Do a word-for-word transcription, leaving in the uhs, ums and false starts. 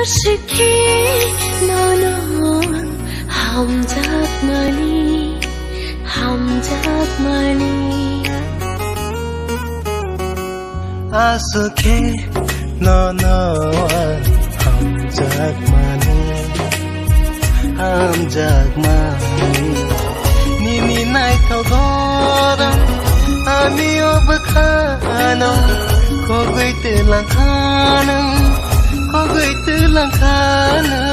Sikhe nono hamjakmani, hamjakmani. Aswk khe nono ang hamjakmani, hamjakmani. Nini naithok gorang ani o bwkhano kogwi twlang khanang, kogwi twlang khanang.